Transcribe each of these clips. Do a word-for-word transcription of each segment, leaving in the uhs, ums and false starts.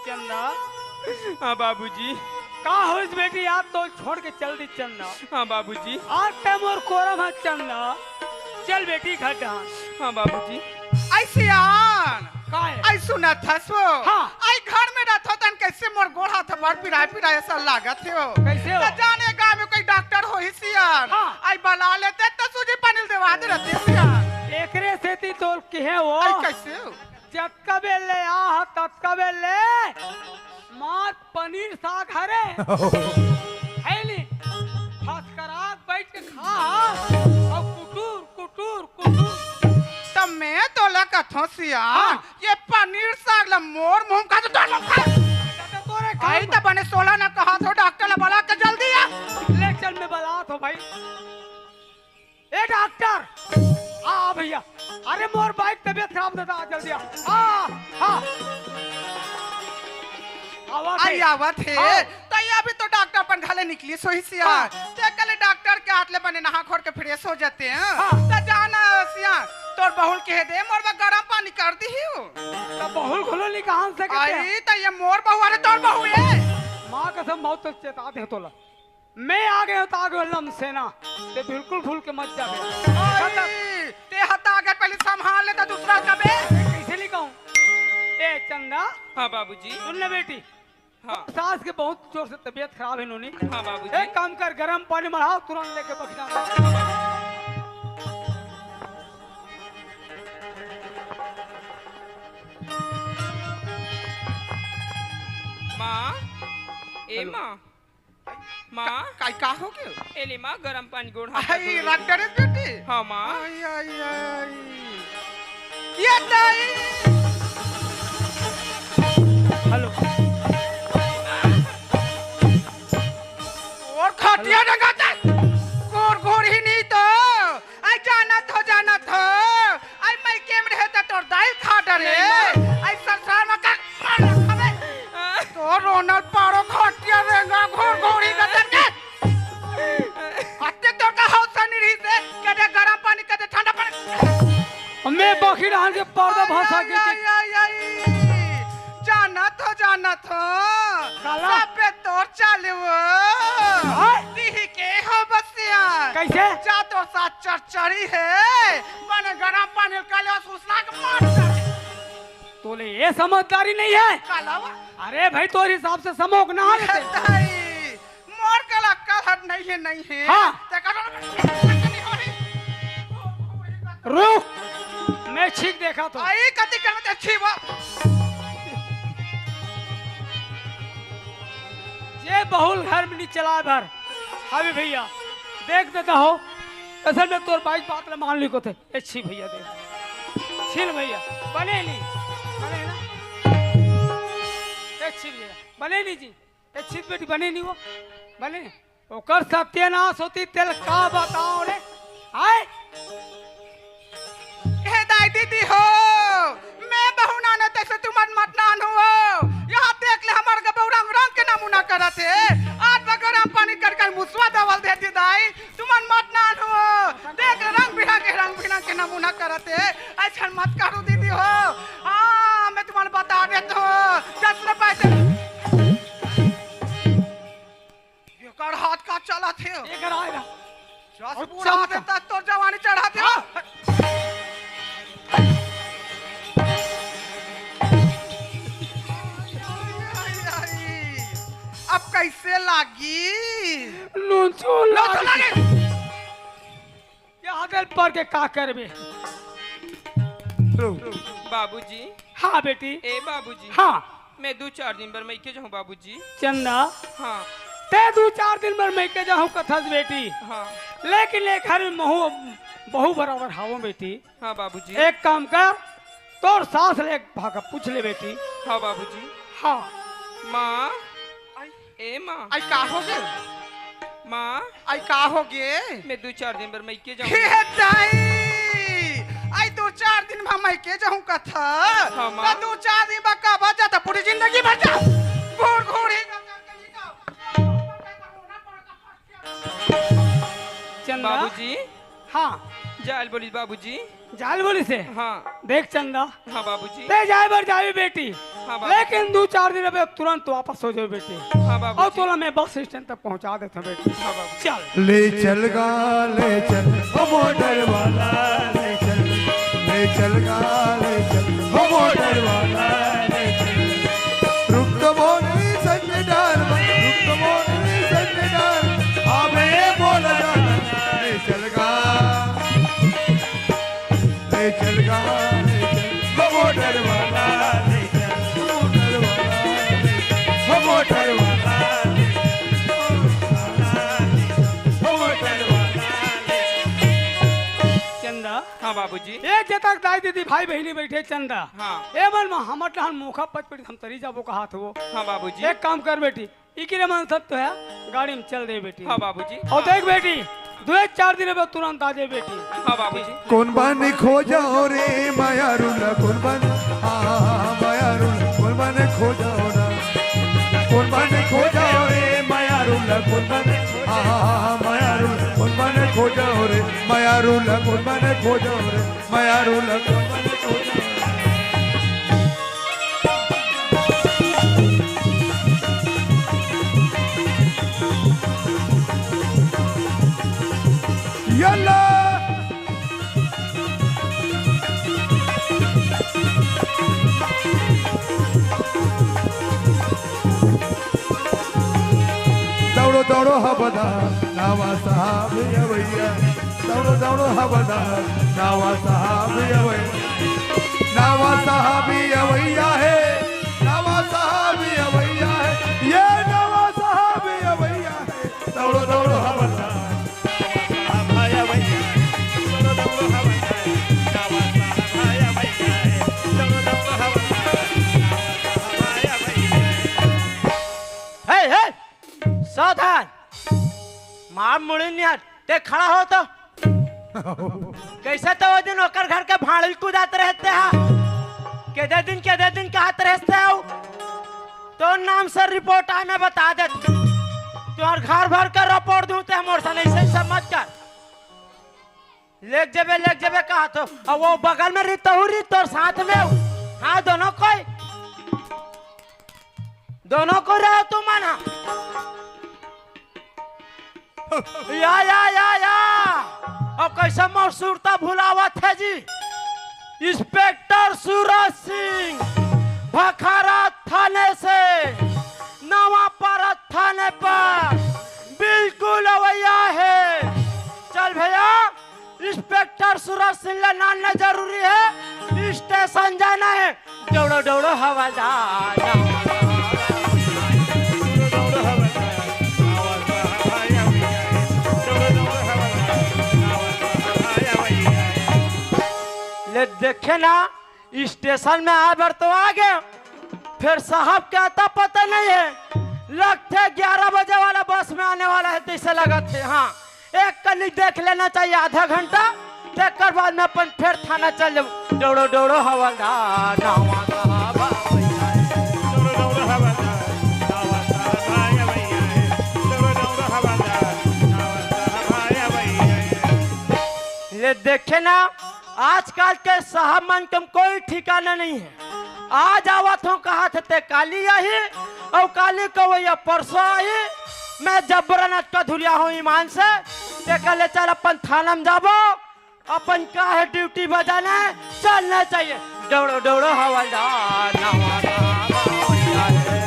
चंदा। हाँ बाबूजी। का होइस बेटी, आज तो छोड़ के चल दी चंदा। हाँ बाबूजी। आज ते मोर कोरा म हस चंदा। चल बेटी घर डहान। हाँ बाबूजी। ऐ सियान। का हे? ऐ सुनत हस वो? हाँ। ऐ घर में रहत हो तन कैसे मोर गोड़ हाथ हमार पिराए पिराए ऐसा लागत हे वो। कैसे हो? त जाने गाँव में कोई डॉक्टर होही सियान। हाँ। ऐ बला लेते त सूजी पानी देवा दे रहते सियान। एकरे सेती तोल के हे वो। ऐ कैसे हो? जतका बेर ले आ, ततका बेर ले मार पनीर साग हरे। हे नी? फसकरात बैठ के खा, अउ कुटुर, कुटुर, कुटुर। त मैं तोला कथों सियान, हाँ। ये पनीर साग ला मोर मुंह का तो तोर मुंह खा। त तोरे खा। आई त बने सोला ना कहा थो, डॉक्टर ला बला के जल्दी आ। ले चल, मैं बला थो भाई। ए डॉक्टर, आ भैया, अरे मोर बाई के तबीयत खराब दादा, आ जल्दी आ। आ, आ। आवा आई थे। आवत हे। हाँ। त ये अभी तो डॉक्टर अपन घले निकली सोही सिया। हाँ। ते कले डॉक्टर के हाथ ले बने नहा खोर के फ्रेश हो जाते हैं। हाँ। त जाना सिया, तोर बहुल कह दे, मोर बा गरम पानी कर दी ही। त बहुल घलो निकाल सकते हैं। आई, त ये मोर बहू, अरे तोर बहू ये। माँ कसम, बहुत तो चेता दे तोला। मैं आ गए हो त आ गए हो लम सेना। ते बिल्कुल भूल के मत जाबे। आई, ते हता अगर पहले संभाल ले त दूसरा कबे। कैसे नहीं कहूँ? ए चंदा। हाँ बाबूजी। सुन ले बेटी। हाँ। सास के बहुत जोर से तबीयत खराब हे नोनी। हाँ बाबूजी। एक काम कर, गरम पानी मढ़ाओ, तुरंत लेके बखना। माँ, ए हेलो। माँ। माँ। का, का, का हो गयो? ए ले माँ, गरम पानी गोड़ हाथ आई, धो ले। रख डरे बेटी। हाँ माँ। आई, आई, आई। ये दाई। हेलो। और खटिया हेलो। डंगाता। गोर गोर ही नहीं तो। आई जानत हो, जानत हो। आई मइके में रहे त तोर दाई खा डरे। नहीं माँ। आई संसार में का मार रखबे। तो रोनल पारो खटिया रेंगा घोर घोड़ी गदर के। अत्ते तोर का हौसला नहीं रही से, कदे गरम पानी, कदे ठंडा पानी। मैं बखी रहन के पर्दा भाषा के आई, आई, आई। जानत हो, जानत हो। काला? सब पे तोर चाले वो। हाँ? दिही के हो बसिया। कैसे? जा तोर साथ चरचरी हे। बने गरम पानी काले और सुसना के मार दे। तोले ये समझदारी नहीं है। काला वा? अरे भाई, तोर हिसाब से समोक ना ये लेते। दाई, मोर कला कलहट नहीं है, नहीं है। हाँ। ते का रुक, मैं छीक देखा तो। आई कति कर में ते छीवा। जे बहुल घर में नहीं चला भर। अभी भैया, देख देता हो। असल में तोर बाई बात ला मान ली को थे। ए छी भैया दे। छिल भैया, बने नी। बने ना? ए छी भैया, बने नी जी। ए छी बेटी बने नी वो। बने। ओकर सत्यानाश होती तेल का बताओ रे। आए? हे दाई दीदी हो, मैं बहू नाने तैसे तुमन मत नान हो। यहाँ देख ले हमार गबऊ रंग रंग के नमूना करत हे। आज बगरम पानी कर कर मुसवा दवल देती दाई। तुमन मत नान हो, देख रंग बिरंग के, रंग बिरंग के नमूना करत हे, ऐसन मत करो दीदी हो। हाँ, मैं तुमन बता देत हो, दस रुपए से एकर हाथ का चलत हे। एकर आएगा। जस और बूढ़ा चमका। होते तक तोर जवानी चढ़ाते हो। हाँ। अब कैसे लागी? नून चून नून चून लागी। लागी। ये हदल पर के का करबे? बाबूजी। हाँ बेटी। ए बाबूजी। हाँ। मैं दू चार दिन बर मइके जाहूँ बाबूजी। चंदा। हाँ। ते दू चार दिन बर मइके जाहूँ कथस बेटी। हाँ। लेकिन ए घर में महू बहू बराबर हावो बेटी। हाँ बाबूजी। एक काम कर, तोर सास ले एक भागा पूछ ले बेटी। हाँ बाबूजी। हाँ। माँ। ए माँ। आई का हो गे? माँ। आई का हो गे? मैं दू चार दिन बर मइके जाहूँ। हे दाई, आई दू चार दिन मा मइके जाहूँ कथा। हाँ, माँ। त दू चार दिन मा का बच जाता, पूरी जिंदगी भर जा। घूर घूर ही चंदा। बाबूजी। हाँ। जाल बोलिस बाबूजी। जाल बोलिस हे? हाँ। देख चंदा, हाँ बाबूजी। ते जाए बर जाबे बेटी, हाँ बाबूजी। लेकिन दू चार दिन अबे तुरंत वापस हो जाबे बेटी। हाँ बाबूजी। अउ तोला मैं बस स्टैंड तक पहुंचा देथों बेटी। हाँ बाबूजी। चल। ले चल गा, ले चल, ओ मोटर वाला, ले चल, ले चल गा, ले चल, ओ मोटर वाला, ले चल। रुक तो मोरनी संग डार, रुक तो मोरनी संग डार, आबे बोल जा, ले चल गा। ले चल गा, ले चल, वो मोटर वाला, ले चल, वो मोटर वाला, ले चल, वो मोटर वाला, ले चल, वो मोटर वाला, ले चल। चंदा। हाँ बाबूजी। ए जतक दाई दीदी भाई बहिनी बइठे चंदा। हाँ। ए मन म हमर डहन मोखा पचपड़ी हम तरी जाबो कहात हो। हाँ बाबूजी। एक काम कर बेटी, इकरे मन सब तो हे, गाड़ी में चल दे बेटी। हाँ बाबूजी। अउ देख बेटी, दू चार दिन में तुरंत आ जाए बेटी। हाँ बाबूजी। कोन बन खोजव रे मयारू ला, कोन बन, आ, मयारू ला, कोन बन खोजव ना, कोन बन खोजव रे मयारू ला, कोन बन, आ, मयारू ला, कोन बन खोजव रे मयारू ला, कोन बन खोजव रे मयारू ला, कोन बन खोजव। यल्ला। दौड़ो, दौड़ो, हवलदार, नावा साहब अवइया। दौड़ो, दौड़ो, हवलदार, नावा साहब अवइया। नावा साहब अवइया हे, नावा साहब अवइया हे, ये नावा साहब अवइया हे। दौड़ो, दौड़ो, हवलदार। हे, हे, सावधान, मार मुड़ी निहार, ते खड़ा हो तो। कइसे तो वो दिन ओकर घर के भांड़ी ल कुदात रहे ते हा, केदे दिन, केदे दिन कहत रहे ते हा। तोर नाम से रिपोर्ट आए, मैं बता देत हूँ। तोर घर भर के रिपोर्ट दूँ, ते मोर सन अइसे सब मत कर। लेग जबे, लेग जबे कहत हो। अउ वो बगल में रही, तहू रही, तोर साथ में हो। हाँ, दोनों कोई, दोनों कोई रहो तुमन हा। या, या, या, या। अउ कइसे मोर सुरता भुलावत हे जी। इंस्पेक्टर सूरज सिंह, भखारा थाने से, नवापारा थाने पर बिल्कुल अवइया हे। चल भइया, इंस्पेक्टर सूरज सिंह ला नानना जरूरी हे, स्टेशन जाना हे। दौड़ो, दौड़ो, हवलदार। ले देखे ना, स्टेशन में आए बर तो आ गए, फेर साहब के अता पता नहीं हे। लगथे ग्यारह बजे वाला बस में आने वाला हे, तइसे लगत हे। हाँ, एक कनी देख लेना चाहिए, आधा घंटा, तेकर बाद में अपन फेर थाना चल जाबो। दौड़ो, दौड़ो, हवलदार, नावा साहब अवइया हे। दौड़ो, दौड़ो, हवलदार, नावा साहब अवइया हे। दौड़ो, दौड़ो, हवलदार, नावा साहब अवइया हे। ले देखे ना, आजकल के साहब मन के कोई ठिकाना नहीं हे। आज आवत हों कहत हे ते काली आही, अउ काली के वइया परसों आही। मैं जबरन अटका धुरिया हों ईमान से, तेकर ले चल अपन थाना में जाबो, अपन का हे ड्यूटी बजाना हे, चलना चाहिए। दौड़ो, दौड़ो, हवलदार, नावा साहब अवइया हे।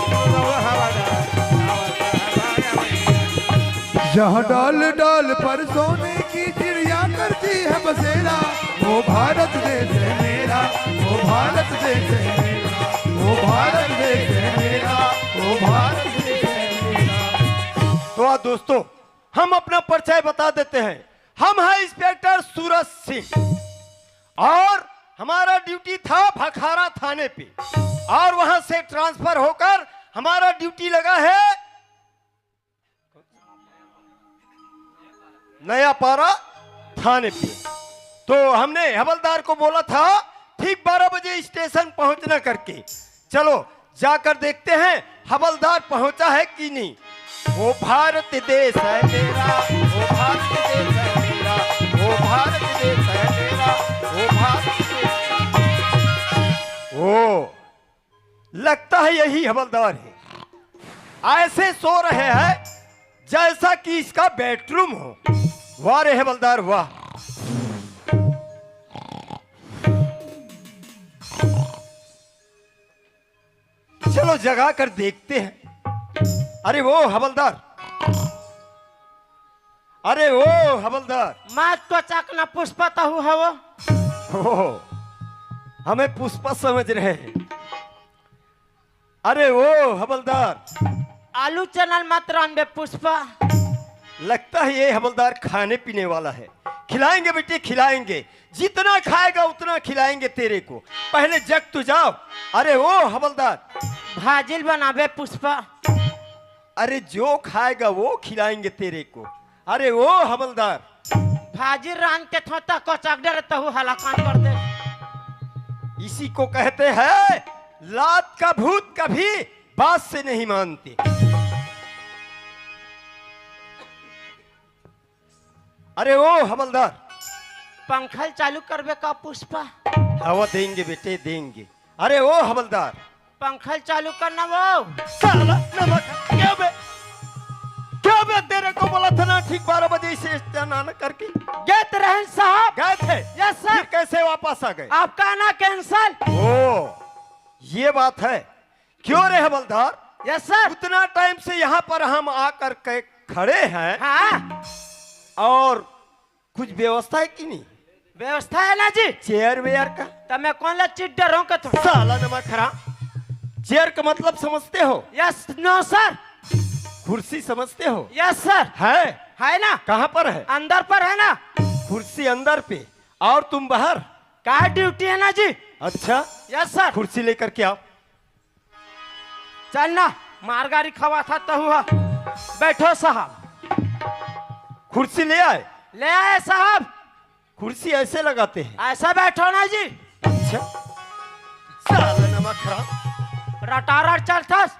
दौड़ो, हवलदार, नावा साहब अवइया हे। जहाँ डाल डाल पर सोने की चिड़िया करती है बसेरा, वो भारत देश है मेरा, वो भारत देश है मेरा, वो भारत देश है मेरा, वो भारत देश है मेरा। तो आज दोस्तों, हम अपना परिचय बता देते हैं। हम हैं इंस्पेक्टर सूरज सिंह और हमारा ड्यूटी था भखारा थाने पे, और वहां से ट्रांसफर होकर हमारा ड्यूटी लगा है नया पारा थाने पे। तो हमने हवलदार को बोला था ठीक बारह बजे स्टेशन पहुंचना करके। चलो जाकर देखते हैं हवलदार पहुंचा है कि नहीं। वो भारत देश है मेरा, वो भारत देश है मेरा, वो भारत देश है मेरा, वो भारत देश। ओ, लगता है यही हवलदार है। ऐसे सो रहे हैं जैसा कि इसका बेडरूम हो। वाह रे हवलदार, वाह। चलो, जगा कर देखते हैं। अरे वो हवलदार, अरे वो हवलदार। मैं तो चकना पुष्पा तहु हवो। ओ, हमें पुष्पा समझ रहे हैं। अरे वो हवलदार। आलू चना ल मत रांधबे पुष्पा। लगता है ये हवलदार खाने पीने वाला है। खिलाएंगे बेटे, खिलाएंगे। जितना खाएगा उतना खिलाएंगे तेरे को। पहले जग तो जाओ। अरे ओ हवलदार। भाजी ल बनाबे पुष्पा। अरे जो खाएगा वो खिलाएंगे तेरे को। अरे ओ हवलदार। भाजी रांध के थोता कोचक डरे तहु हलाकान कर दे। इसी को कहते हैं लात का भूत कभी बात से नहीं मानते। अरे ओ हवलदार। पंखा ल चालू करबे का पुष्पा? हवा देंगे बेटे, देंगे। अरे ओ हवलदार। पंखा ल चालू करना वो। साला नमक, क्यों बे, क्यों बे, तेरे को बोला था ना ठीक बारह बजे इसे स्नान करके। गए तो रहन साहब। गए थे? Yes sir. फिर कैसे वापस आ गए? आपका आना कैंसिल। ओ, ये बात है। क्यों रे हवलदार? Yes sir. उतना टाइम से यहाँ पर हम आकर के खड़े हैं। हाँ। और कुछ व्यवस्था है कि नहीं? व्यवस्था है ना जी। चेयर वेयर का? तो मैं कौन ला चिट डर रहा हूँ कथो? साला नमक हराम। चेयर का मतलब समझते हो? यस, नो सर। कुर्सी समझते हो? Yes sir. है? है ना? कहाँ पर है? अंदर पर है ना? कुर्सी अंदर पे और तुम बाहर? का ड्यूटी है ना जी? अच्छा। Yes sir. कुर्सी लेकर के आओ। चल ना, मारगारी खवा था तहु हा। बैठो साहब। कुर्सी ले आए? ले आए साहब। कुर्सी ऐसे लगाते हैं? ऐसा बैठो ना जी। अच्छा। साला नमक हराम। रटारट चलथस।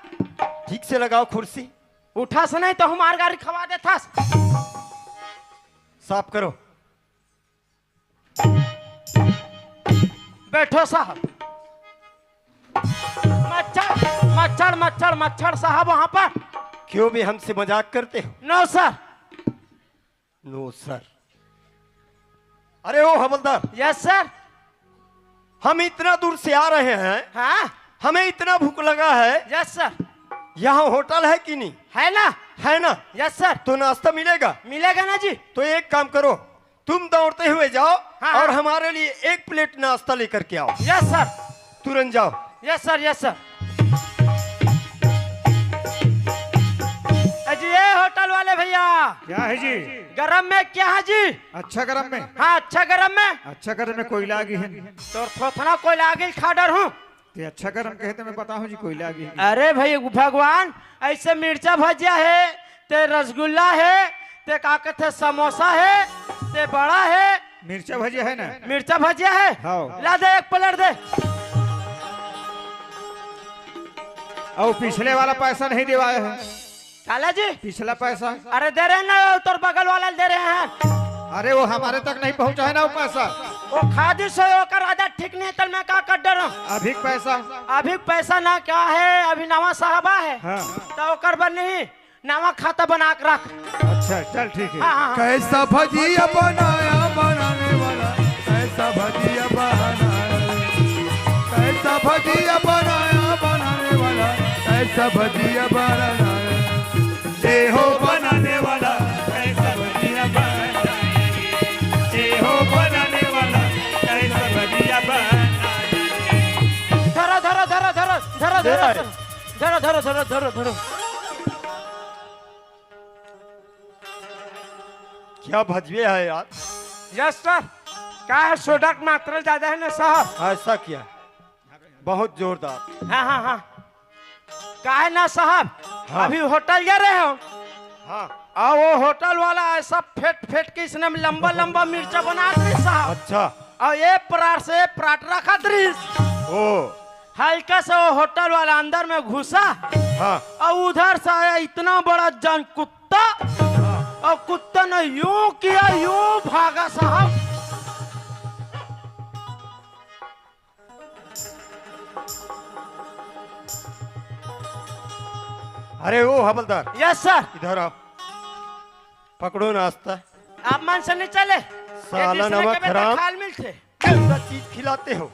ठीक से लगाओ कुर्सी। उठस नहीं तो हम मारगारी खवा देथस। साफ करो। बैठो साहब। मच्छर, मच्छर, मच्छर, मच्छर साहब वहां पर। क्यों भी हमसे मजाक करते हो? नो सर। नो सर। अरे ओ हवलदार। Yes sir. हम इतना दूर से आ रहे हैं। हाँ। हमें इतना भूख लगा है। Yes sir. यहाँ होटल है कि नहीं? है ना। है ना? Yes sir. तो नाश्ता मिलेगा? मिलेगा ना जी। तो एक काम करो, तुम दौड़ते हुए जाओ हाँ, और हाँ। हमारे लिए एक प्लेट नाश्ता लेकर के आओ। Yes sir. तुरंत जाओ। Yes sir, yes sir. अजी, ये होटल वाले भैया। क्या है जी? गरम में क्या है जी? अच्छा गरम में? हाँ, अच्छा गरम में। अच्छा गरम में कोयला आगी है। तोर थोथना कोयला आगी खा डर हूँ। ते अच्छा गरम कहे तो मैं बताहूँ जी, कोयला आगी है। अरे भाई भगवान, ऐसे मिर्चा भजिया है, ते रसगुल्ला है, ते का कहते समोसा है, ते बड़ा है। मिर्चा भजिया है ना? मिर्चा भजिया है? हाँ। ला दे, एक प्लेट दे। और पिछले वाला पैसा नहीं दिवाए है। काला जी। पिछला पैसा। अरे दे रहे हैं ना, तोर बगल वाला दे रहे हैं। अरे वो हमारे तक नहीं पहुंचा है ना वो पैसा। वो खादी से ओकर आदत ठीक नहीं, तल मैं का कर डर रहा हूँ। अभी पैसा। अभी पैसा ना क्या है, अभी नवा साहबा है। हाँ। तो ओकर बर नहीं, नवा खाता बना के रख। अच्छा, चल ठीक है। हाँ, हाँ, हाँ। कैसा भजिया बनाया बनाने वाला, कैसा भजिया बनाया, कैसा भजिया बनाया बनाने वाला, कैसा भजिया बनाया। ए हो बनाने वाला, कैसा भजिया बनाया। ए हो बनाने वाला, कैसा भजिया बनाया। धरा, धरा, धरा, धरा, धरा, धरा, धरा, धरा, धरा, धरा, धरा। क्या भजवे है यार? Yes sir. का है, सोडा की मात्रा ज्यादा है ना साहब? ऐसा क्या? बहुत जोरदार। हाँ, हाँ, हाँ। का है ना साहब? हाँ। अभी होटल जा रहे हो? हाँ। और वो होटल वाला ऐसा फेंट फेंट के इसने लंबा लंबा मिर्चा बना रही साहब। अच्छा। और ये परात से ये परात रखा रही। ओ। हल्का से वो होटल वाला अंदर में घुसा। हाँ। और उधर से आया इतना बड़ा जान कुत्ता, और कुत्ता ने यूं किया, यूं भागा साहब। अरे ओ हवलदार, यस सर। इधर आओ, पकड़ो नाश्ता। आप मन से नहीं चले। साला नमक हराम। खाल मिलते। कैसा चीज खिलाते हो?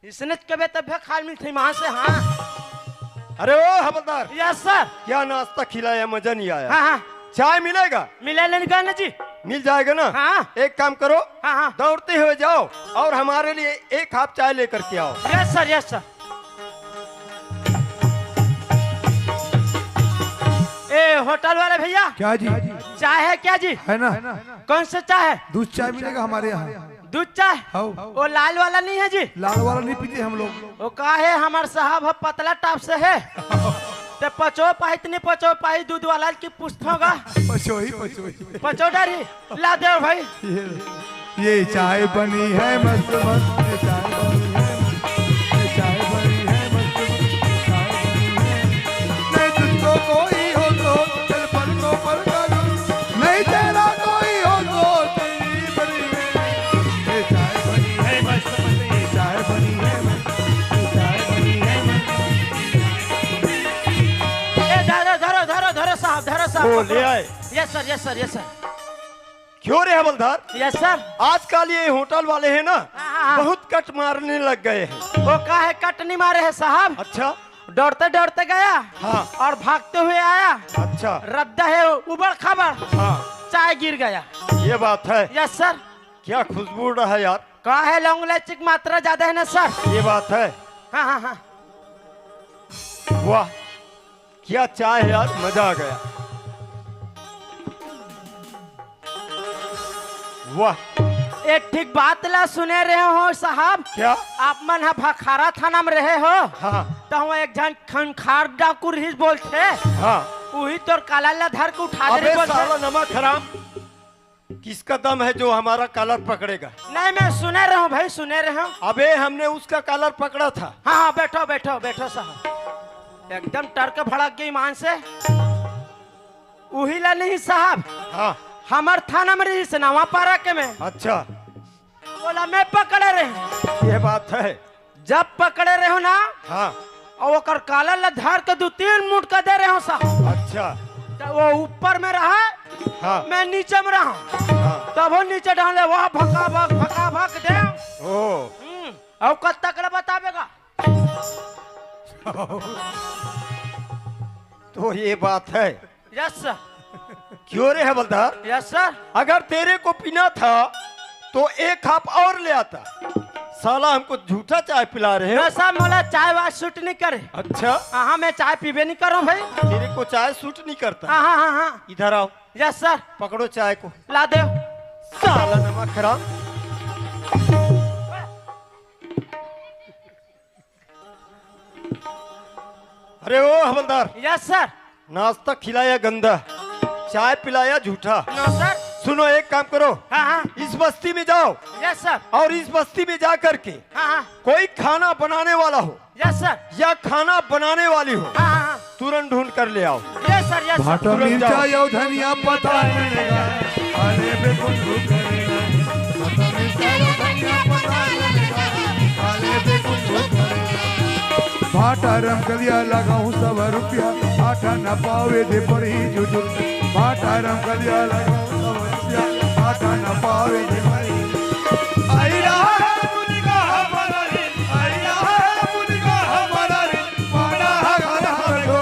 इसने कबे तब खाल मिलते वहां से, हाँ। अरे ओ हवलदार, यस सर। क्या नाश्ता खिलाया, मजा नहीं आया। हाँ, हाँ। चाय मिलेगा? मिला लेने का ना जी। मिल जाएगा ना? हाँ। एक काम करो, हाँ, हाँ। दौड़ते हुए जाओ और हमारे लिए एक कप चाय लेकर के आओ। Yes sir, yes sir. ए होटल वाले भैया, क्या जी? चाय है क्या जी? है ना। कौन सा चाय है? दूध चाय मिलेगा हमारे यहाँ। दूध चाय? हाँ। वो लाल वाला नहीं है जी? लाल वाला नहीं पीते हम लोग। वो का है, हमार साहब है पतला टाप से है। ते पचो पाई, इतनी पचो पाई दूध वाला की पूछत होगा। पचोही, पचोही। पचो डरी, ला दे भाई। ये, ये चाय बनी है मस्त मस्त, ये चाय बनी है मस्त, ये चाय बनी है मस्त मस्त, ये चाय बनी है। मैं तुझको कोई हो तो चल पलकों पर का लूं, नहीं तेरा कोई हो तो चल नींद बनी है। ये चाय बनी है मस्त मस्त, ये चाय बनी है मस्त, ये चाय बनी है मस्त। ए, धरो, धरो, धरो, धरो साहब, धरो साहब, वो पकड़ो। ले आए। Yes sir, yes sir, yes sir. क्यों रे हवलदार? Yes sir. आजकल ये होटल वाले हैं ना, हाँ, हाँ, हाँ। बहुत कट मारने लग गए हैं। वो का है, कट नहीं मारे हैं साहब। अच्छा। दौड़ते दौड़ते गया, हाँ। और भागते हुए आया। अच्छा। रद्दा है उबड़ खाबड़, हाँ। चाय गिर गया। ये बात है। Yes sir. क्या खुशबू रहा यार। का है, लौंग इलायची की मात्रा ज्यादा है ना सर। ये बात है। हाँ, हाँ, हाँ। वाह, क्या चाय है यार, मजा आ गया। वाह। एक ठीक बात ला सुने रहे हो साहब। क्या? आप मन ह भखारा थाना में रहे हो। हाँ। तो हम एक झन खंखार डाकू रहिस बोलथे। हाँ। उही तोर काला ला धर के उठा दे अबे बोलथे। साला नमक हराम, किसका दम है जो हमारा कॉलर पकड़ेगा? नहीं, मैं सुने रहे हूँ भाई, सुने रहे हूँ। अबे हमने उसका कॉलर पकड़ा था। हाँ, हाँ, बैठो, बैठो, बैठो साहब। एकदम टरके भड़क गई ईमान से। उही ला नहीं साहब। हाँ। हमर थाना में रहिस नवा पारा के में। अच्छा। बोला मैं पकड़े रहे। ये बात है। जब पकड़े रहे हो ना, हाँ। और ओकर काला ला धर के दू तीन मुटका दे रहे हो साहब। अच्छा। तो वो ऊपर में रहा, हाँ। मैं नीचे में रहा। हाँ। तब वो नीचे डाले, वह भका भक, भका भक दे। ओ। हम्म। और कब तक ले बतावेगा? तो ये बात है। Yes sir. क्यों रे हवलदार? Yes sir. अगर तेरे को पीना था तो एक कप और ले आता। साला हमको झूठा चाय पिला रहे हो। ना सर, मोला चाय वाय सूट नहीं करे। अच्छा। हाँ, हाँ, मैं चाय पीबे नहीं करूँ भाई। तेरे को चाय सूट नहीं करता? हाँ, हाँ, हाँ, हाँ। इधर आओ। Yes sir. पकड़ो चाय को। ला दे। साला नमक हराम। अरे ओ हवलदार, यस सर। नाश्ता खिलाया गंदा, चाय पिलाया झूठा। नो सर। सुनो, एक काम करो, हाँ, हाँ। इस बस्ती में जाओ, यस सर। और इस बस्ती में जा करके, हाँ, हाँ। कोई खाना बनाने वाला हो, यस सर। या खाना बनाने वाली हो, हाँ, हाँ, हाँ। तुरंत ढूंढ कर ले आओ। Yes sir, yes sir. भाटा तुरंत मिर्चा जाओ। यो धनिया पता नहीं लगा। अरे बे कुछ करेगा। भाटा मिर्चा यो धनिया पता नहीं लगा। अरे बे कुछ करेगा। भाटा रमकलिया लगाऊं सवा रुपया, आटा न पावे दे परी जुजुर। भाटा रमकलिया लगाऊं सवा रुपया, आटा न पावे दे परी। आई रहा है मुनिका हमारा रे, आई रहा है मुनिका हमारा रे, पाना हमारा हो।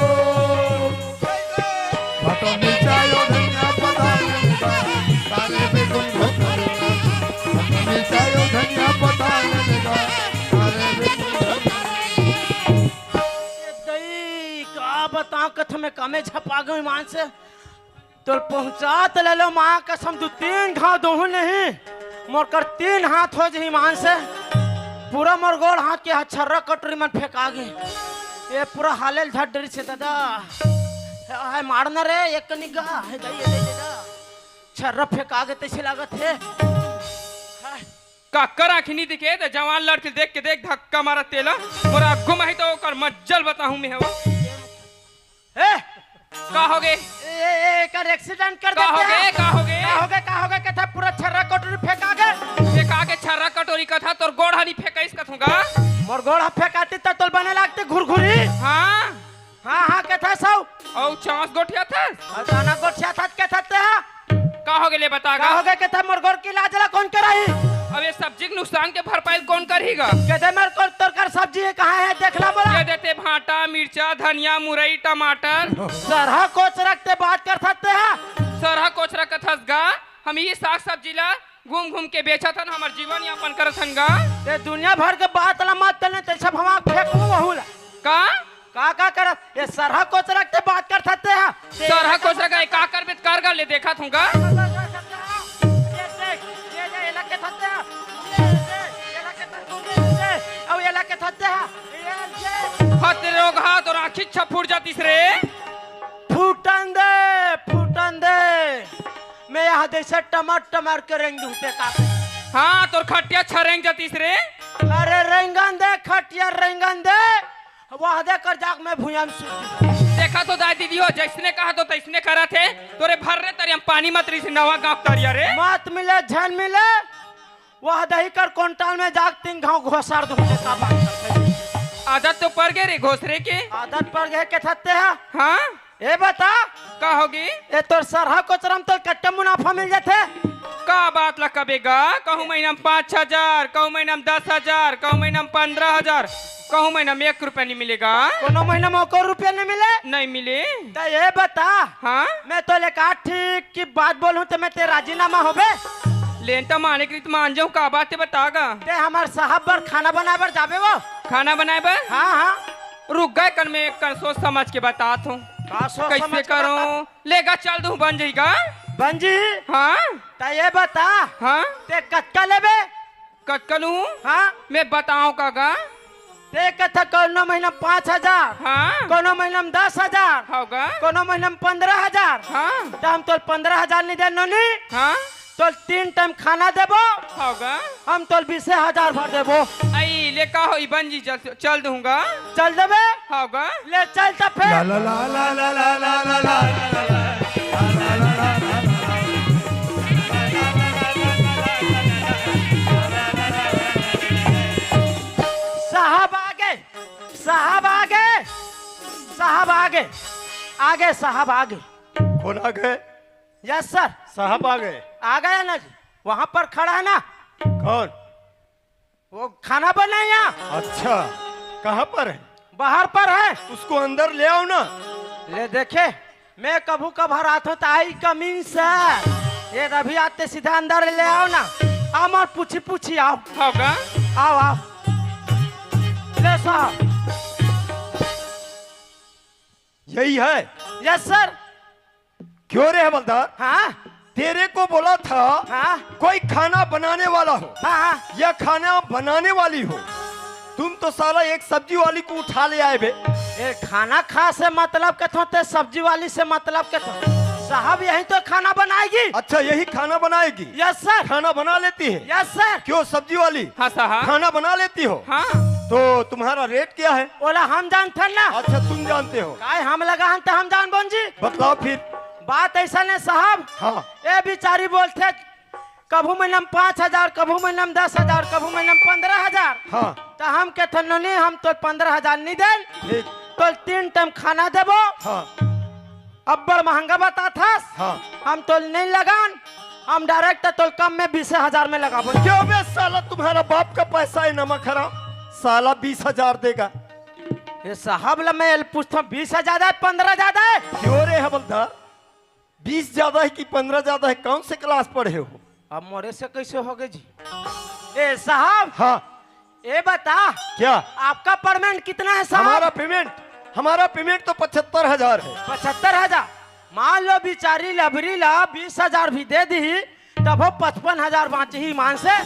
भाटा मिर्चा यो धनिया पता नहीं लगा, काले पे तुम धोखा दे। भाटा मिर्चा यो धनिया पता नहीं लगा, काले पे तुम धोखा दे। ए दई, का बताओं, कथ में कमे झपा गई मान से। तोर पहुंचा त ले लो, माँ कसम, दू तीन घाव दोहू नहीं, मोर कर तीन हाथ हो जही मान से। पूरा मोर गोड़ हाथ के हाथ छर्रा कटोरी मन फेंका गे। ये पूरा हाले ल धर डरी से दादा। हाय मारना रे, एक निगाह है दाई, ये दे दादा। छर्रा फेंका गे तैसे लागत है। हाय। काकर आँखी नी दिखे, त जवान लड़की देख के देख, धक्का मारत तेला। मोर आगू म ही त ओकर मज्जल बताहूँ मैं हवा। ए, का होगे? ए, ए, एकर accident कर का देते होगे? हैं। का होगे? का होगे? का होगे? कथा पूरा छर्रा कटोरी फेंका गे। फेंका गे छर्रा कटोरी कथा, तोर गोड़ हनी फेंकाइस कथूंगा। मोर गोड़ ह फेंकाती त तोल बने लागती घुरघुरी। हाँ? हाँ, हाँ, कथा सौ। अउ चांस गोठिया था? अउ दाना गोठिया था, कथा ते हा? का होगे ले बता का गा? होगे कथा मोर गोड़ के इलाज ला कौन कराही? अब ये सब्जी के नुकसान के भरपाई कौन करही गा? कदे मर कर तोर कर सब्जी है, कहाँ है, देख ला बोला। ये देते भांटा, मिर्चा, धनिया, मुरई, टमाटर। सरहा कोचरक ते बात कर सकते हैं। सरहा कोचरक कथस गा, हम यही साग सब्जी ला घूम घूम के बेचत हन, हमर जीवन यापन करत हन गा। ते दुनिया भर के बात ला मत तने, ते सब हम फेंकू वहू ला। का? का, का करत? ये सरहा कोचरक ते बात कर सकते हैं। सरहा कोचरक ए का करबे त कर गा, ले देखत हूँ गा। ये देख, ये, ये, ये लगे सकते हैं। ये, ये, ये लगे सकते हैं। ये, ये, अब ये लगे सकते हैं। ये, ये। हत रोगहा तोर आँखी छा फूट जातिस रे। फूटन दे, फूटन दे। मैं यहाँ जैसे टमार टमार के रेंग दूँ ते का। हाँ, तोर खटिया छा रेंग जातिस रे। अरे रेंगन दे, खटिया रेंगन दे। वहदे कर जाके मैं भुइयां में सूत। देखा तो दाई दीदी हो, जैसने कहा तो तैसने करत हे। तोरे भर्रे तरिया म पानी मत रहिस, नवा गांव तरिया रे। मत मिले, झन मिले। वहदही कर कोंटाल में जाके तीन घांव घोसर दूँ, ते का बात करत हे? आदत तो पड़ गे रे घोसरे के। आदत पड़ गे कथस ते हा। हाँ? ए बता। का होगे? ए तोर सरहा कोचरा म तोर कतका मुनाफा मिल जाथे? का बात ला कबे गा? कहूँ महीना म पाँच हजार, कहूँ महीना म दस हजार, कहूँ महीना म पन्द्रह हजार, कहूँ महीना म एक रुपया नी मिले गा। कोनो महीना म एको रुपया नी मिले? नहीं मिले। त ए बता, हाँ? मैं तोले का ठीक की बात बोलूँ त मैं ते राजीनामा होबे? लेन त माने के रीत मान जाऊँ, का बात हे बता गा? ते हमर साहब बर खाना बनाए बर जाबे वो? खाना बनाए बर? हाँ, हाँ। रुक गा, कन मैं कन सोच समझ के बतात हूँ। का सोच समझ के बतात? कइसे करूँ? ले गा, चल दूँ, बन जाही गा। बन जाही? हाँ। त ए बता, हाँ? ते कतका लेबे? कतका लूँ? हाँ? मैं बताऊँ का गा? ते कथा कोनो महीना म पाँच हजार, हाँ। कोनो महीना म दस हजार, हव गा। कोनो महीना म पन्द्रह हजार। हाँ। त हम तोल पन्द्रह हजार नी देन नोनी। हाँ। तोल तीन टाइम खाना देबो। हव गा। हम तोल बीसे हजार भर देबो। अई, ले का होई, बन जी, चल, चल दूंगा। चल देबे? हव गा। ले चल त फेर। ला, ला, ला। साहब आगे, साहब आगे, साहब आगे, आगे साहब आगे। कौन आ गए? Yes sir. साहब आ गए। आ गया ना जी, वहाँ पर खड़ा है ना। कौन? वो खाना बनाया। अच्छा, कहाँ पर है? बाहर पर है। उसको अंदर ले आओ ना। ले देखे, मैं कभू कभार आथों त आई कमिंग सर। ये अभी आते सीधा अंदर ले आओ ना। आओ, मत पूछी पूछी, आओ। हव गा। आओ, आओ। ले साहब। यही है? Yes sir. क्यों रे हवलदार? हाँ। तेरे को बोला था, हाँ। कोई खाना बनाने वाला हो, हाँ, हाँ। या खाना बनाने वाली हो, तुम तो साला एक सब्जी वाली को उठा ले आए बे। ए, खाना खा से मतलब के थो, ते सब्जी वाली से मतलब के थो। साहब यही तो खाना बनाएगी। अच्छा, यही खाना बनाएगी? Yes sir. खाना बना लेती है? Yes sir. क्यों सब्जी वाली? हाँ साहब। खाना बना लेती हो? हाँ। तो तुम्हारा रेट क्या है? ओला हम जानथन ना। अच्छा, तुम जानते हो? काय हम लगा हन त हम जानबोन जी। बतलाओ फिर। बात ऐसा ने साहब। हाँ। ए बिचारी बोलथे, कभू महीना म पाँच हजार, कभू महीना म दस हजार, कभू महीना म पन्द्रह हजार। हाँ। त हम कथन नोनी, हम तोल पन्द्रह हजार नी देन। ठीक। तोल तीन टाइम खाना देबो। हाँ। अब्बड़ महंगा बताथस। हाँ। हम तोल नहीं लगान, हम डायरेक्ट तोल कम में बीस हजार में लगाबो। क्यों बे साला, तुम्हारा बाप का पैसा है नमक हराम, साला बीस हजार देगा। ये साहब ला मैं पूछता हूँ, बीस हजार है, पन्द्रह ज्यादा है? क्यों रे हवलदार, बीस ज्यादा है कि पन्द्रह ज्यादा है, कौन से क्लास पढ़े हो? अब मोरे से कैसे हो गए जी? ए साहब। हाँ। ए बता, क्या? आपका पेमेंट कितना है साहब? हमारा पेमेंट, हमारा पेमेंट तो पचहत्तर हजार है। पचहत्तर हजार? मान लो बिचारी लभरी ला बीस हजार भी दे दी, तब वो पचपन हजार बाँचही ईमान से।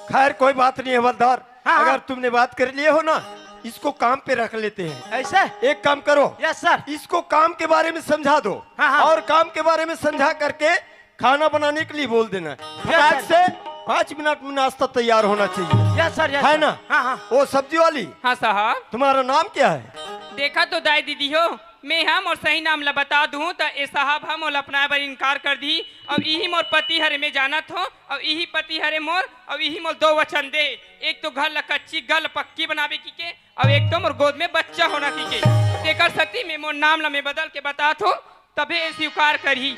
खैर, कोई बात नहीं हवलदार, हाँ, हाँ। अगर तुमने बात कर लिए हो ना, इसको काम पे रख लेते हैं। ऐसे? एक काम करो, यस सर। इसको काम के बारे में समझा दो, हाँ, हाँ। और काम के बारे में समझा करके खाना बनाने के लिए बोल देना। यस फटाक सर। से पाँच मिनट में नाश्ता तैयार होना चाहिए। यस सर, यस है सर। ना? हाँ, हाँ। वो सब्जी वाली, हाँ साहब। तुम्हारा नाम क्या है? देखा तो दाई दीदी हो, मैं हम और सही नाम ला बता दूं त ए साहब हम ओला अपनाए बर इनकार कर दी। और इही मोर पति हरे मैं जानत हो, और इही पति हरे मोर, और इही मोर दो वचन दे, एक तो घर ला कच्ची, घर ला पक्की बनावे की के, और एक तो मोर गोद में बच्चा होना की के। तेकर सेती मैं मोर नाम ला मैं बदल के बतात हो, तभे ए स्वीकार करही।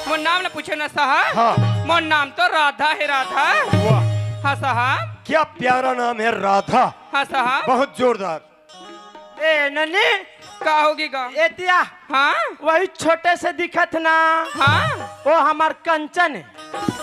मोर नाम ला पूछे ना साहब। हाँ। मोर नाम तो राधा है, राधा। वाह। हाँ साहब। क्या प्यारा नाम है राधा। हाँ साहब। बहुत जोरदार। ए ननी, का होगे गा? एतिया। हाँ? वही छोटे से दिखत ना। हाँ? वो हमार कंचन है।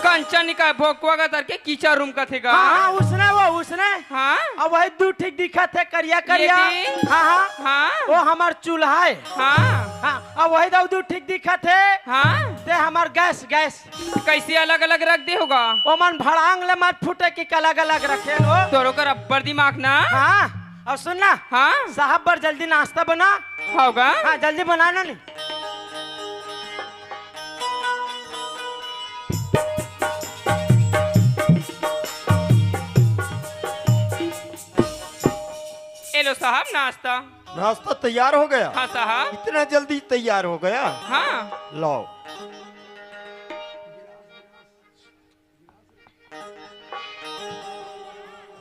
कंचन का भोकवा का तरके कीचा रूम का थे गा। हाँ, हाँ, उसने, वो उसने। हाँ? अब वही दू ठीक दिखत है, करिया ये करिया। दे। हाँ, हाँ। हाँ? वो हमार चूल्हा है। हाँ? हाँ, अब वही दू दू ठीक दिखत है। हाँ? ते हमार गैस, गैस। कैसे अलग अलग रख दे होगा? ओमन भड़ांग ले मत फूटे कि अलग अलग रखे हो। तोरो कर अब्बड़ दिमाग ना। हाँ, और सुन ना। हाँ। साहब बर जल्दी नाश्ता बना। होगा। हाँ, जल्दी बना ना नी। ए लो साहब नाश्ता। नाश्ता तैयार हो गया? हाँ साहब। इतना जल्दी तैयार हो गया? हाँ। लाओ।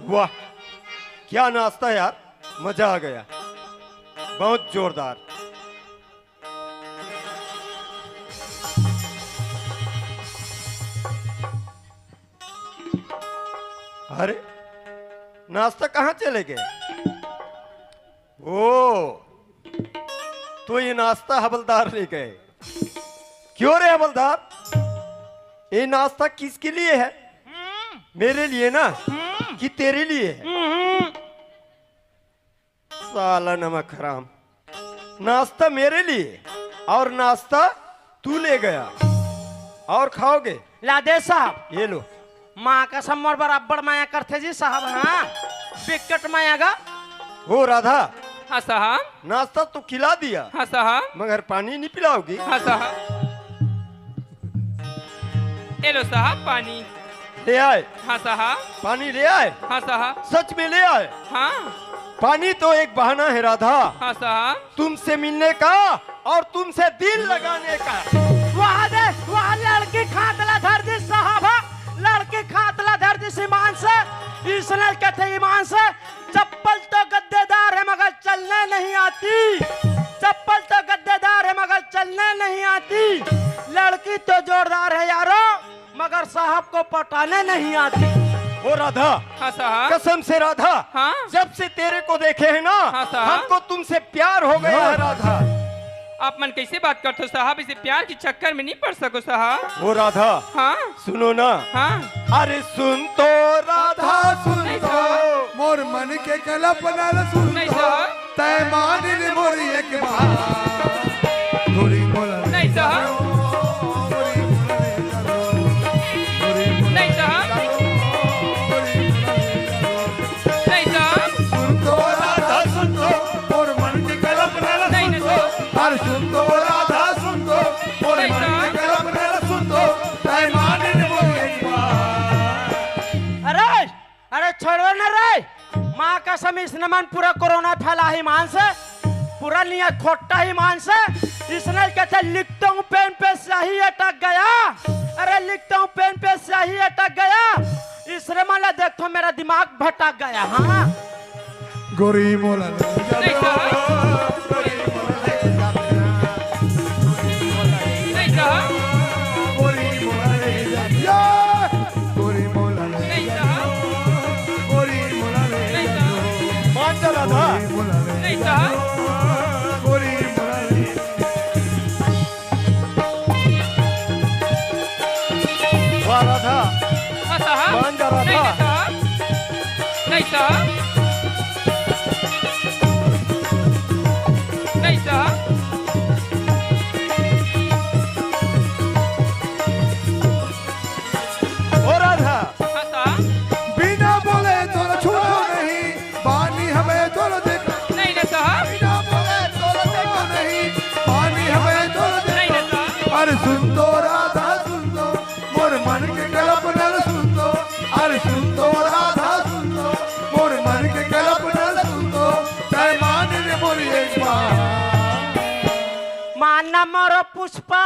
वाह, क्या नाश्ता यार, मजा आ गया, बहुत जोरदार। अरे, नाश्ता कहाँ चले गए? ओ, तो ये नाश्ता हवलदार ले गए। क्यों रे हवलदार, ये नाश्ता किसके लिए है? हम्म। मेरे लिए ना? हम्म। कि तेरे लिए है? हम्म। साला नमक हराम, नाश्ता मेरे लिए और नाश्ता तू ले गया और खाओगे? ला दे साहब। ये लो। माँ कसम मोर बर अब्बड़ माया करथे जी साहब, हाँ, बिकट माया गा। ओ राधा, हाँ साहब। नाश्ता तो खिला दिया, हाँ साहब। मगर पानी नहीं पिलाओगी? हाँ साहब। ये लो साहब पानी। ले आए। हाँ साहब। पानी ले आए। हाँ साहब। सच में ले आए। हाँ। पानी तो एक बहाना है राधा। हाँ साहब। तुमसे मिलने का और तुमसे दिल लगाने का। वाह दे, वाह, लड़की खात ला धर दिस साहब, लड़की खात ला धर दिस ईमान से, इसने कथे ईमान से, चप्पल तो गद्देदार है मगर चलने नहीं आती, चप्पल तो गद्देदार है मगर चलने नहीं आती, लड़की तो जोरदार है यारो, मगर साहब को पटाने नहीं आती। ओ राधा, हाँ साहब। कसम से राधा, हाँ? जब से तेरे को देखे है ना, हाँ साहब। हमको तुमसे प्यार हो गया है राधा। आप मन कैसे बात करते हो साहब? इसे प्यार के चक्कर में नहीं पड़ सको साहब। ओ राधा, हाँ? सुनो ना। हाँ। अरे सुन तो राधा, सुन नहीं तो। साहब। मोर मन के कल्पना ल सुन नहीं तो। साहब। तय मान ले मोर एक बात। गोरी मोला नहीं साहब। गोरी मोला नहीं साहब। नहीं साहब। गोरी मोला नहीं साहब। नहीं साहब। सुन तो राधा सुन तो, मोर मन के कल्पना ल नहीं, सुन नहीं तो। साहब। अरे सुन तो राधा सुन तो, मोर नहीं मन के साहब। कल्पना ल सुन तो, तय मान ले मोर एक बात। अरे अरे छोड़ो न रे, माँ कसम इसने मन पूरा कोरोना फैला ही मान से, पूरा निया खोट्टा ही मान से। इसने कहते लिखता हूँ पेन पे स्याही अटक गया, अरे लिखता हूँ पेन पे स्याही अटक गया। इसने मन ला देखो मेरा दिमाग भटक गया। हाँ। गोरी मोला ले जा। नहीं साहब। नहीं साहब। गोरी मोला ले जा। या! गोरी मोला ले नहीं जा। साहब। गोरी मोला ले नहीं जा। साहब। मान जा राधा। गोरी मोला ले नहीं जा। साहब। गोरी मोला ले जा। वाह राधा। हाँ साहब। मान जा राधा। नहीं, नहीं साहब। नहीं साहब। नहीं साहब। ओ राधा। हाँ साहब। बिना बोले तोला छूना नहीं, पानी हमें तोला देखना। नहीं ना साहब। बिना बोले तोला छूना नहीं, पानी हमें तोला देखना। नहीं ना साहब। अरे सुन तो राधा सुन तो, मोर मन के कल्पना ल सुन तो, पुष्पा,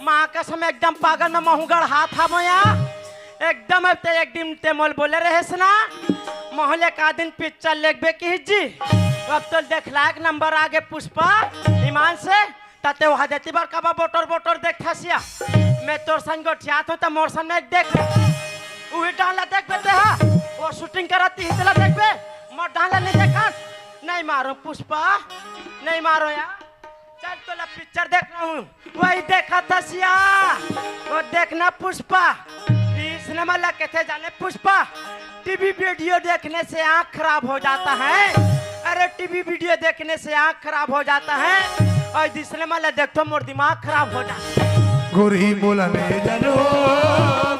माँ कसम एकदम पागल में महूँ गड़हा था मोया। एकदम अब ते एक दिन ते मोल बोले रहेस ना, महूँ ले का दिन पिक्चर लेगबे की जी। अब तो देखला एक नंबर आगे पुष्पा, ईमान से। तते वहाँ देती बार कबा बोटर बोटर देख थसिया। मैं तोर संग गोठियात हूँ त मोर संग एक देख। उही डाला देख बेटे हा। वो शूटिंग करती हितला देख बे। मोर डाला नहीं देखा। नहीं मारो पुष्पा, नहीं मारो यार। चल तोला पिक्चर देखना हूँ। वही देखा थसिया। वो देखना पुष्पा। ई सिनेमा ला कहते जाने पुष्पा। टीवी वीडियो देखने से आँख खराब हो जाता है। अरे टीवी वीडियो देखने से आँख खराब हो जाता है। और ई सिनेमा ला देख तो मोर दिमाग खराब हो जाता है। गोरी मोला ले जा रे हो।